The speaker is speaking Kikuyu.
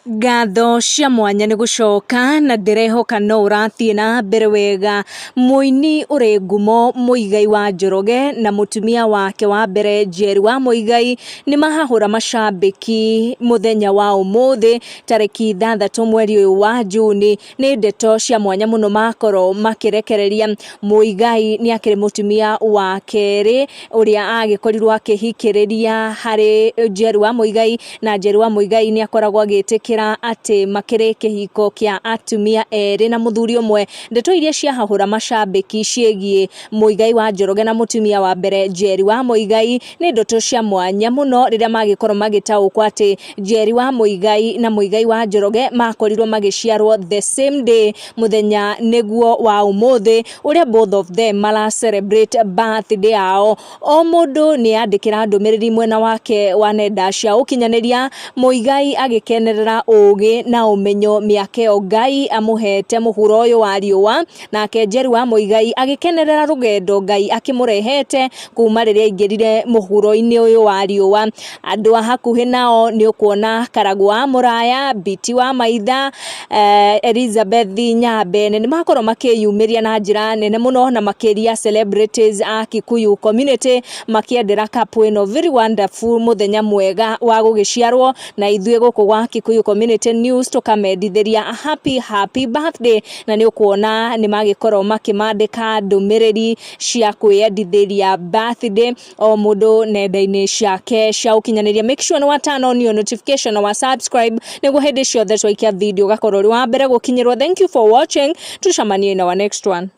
Ngatho cia mwanya nĩ gũcoka na ndĩrehoka no ũrathiĩ na mbere wega. Mũini ũrĩ ngumo Mũigai wa Njoroge na mũtumia wake wa mbere Njeri wa Mũigai nĩ mahahũra macambĩki mũthenya wa ũmũthĩ tarĩki 6 mweri ũyũ wa Juni. Nĩ ndeto cia mwanya mũno makorwo makĩrekereria. Mũigai nĩ akĩrĩ mũtumia wa kerĩ ũrĩa agĩkorirwo akĩhikĩrĩria harĩ Njeri wa Mũigai, na Njeri wa Mũigai nĩ akoragwo agĩtĩkĩra atĩ makĩrĩ kĩhiko kĩa atumia erĩ na mũthuri ũmwe. Ndeto iria ciahahũra macambĩki ciĩgiĩ Mũigai wa Njoroge na mũtumia wa mbere Njeri wa Mũigai nĩ ndeto cia mwanya mũno rĩrĩa magĩkorwo magĩtaũkwo atĩ Njeri wa Mũigai na Mũigai wa Njoroge makorirwo magĩciarwo the same day, mũthenya nĩguo wa ũmũthĩ ũrĩa both of them mara celebrate birthday yao. O mũndũ nĩ andĩkĩra ndũmĩrĩri mwena wake wa nenda cia ũkinyanĩria, Mũigai agĩkenerera ũgĩ na ũmenyo mĩaka ĩyo Ngai amũhete mũhuro ũyũ wa riũa, nake Njeri wa Mũigai agĩkenerera rũgendo Ngai akĩmũrehete kuma rĩrĩa aingĩrire mũhuro-inĩ ũyũ wa riũa. Andũ a hakuhĩ nao nĩ ũkuona Karagũ wa Mũraya, Biti wa Maitha, Elizabeth Nyambene nĩ makorwo makĩyumĩria na njĩra nene mũno na makĩria celebrities a Kikuyu community makĩendera couple ĩno very wonderful mũthenya mwega wa gũgĩciarwo, na ithuĩ gũkũ gwa Kikuyu Community News tũkamendithĩria happy happy birthday, na nĩ ũkuona nĩ magĩkorwo makĩmandĩka ndũmĩrĩri cia kwĩyendithĩria birthday o mũndũ nenda-inĩ ciake cia ũkinyanĩria. Make sure nĩ wa turn on your notification na wa subscribe nĩguo hĩndĩ ciothe twaikia video ũgakorwo ũrĩ wa mbere gũkinyĩrwo. Thank you for watching, tucemanie in our next one.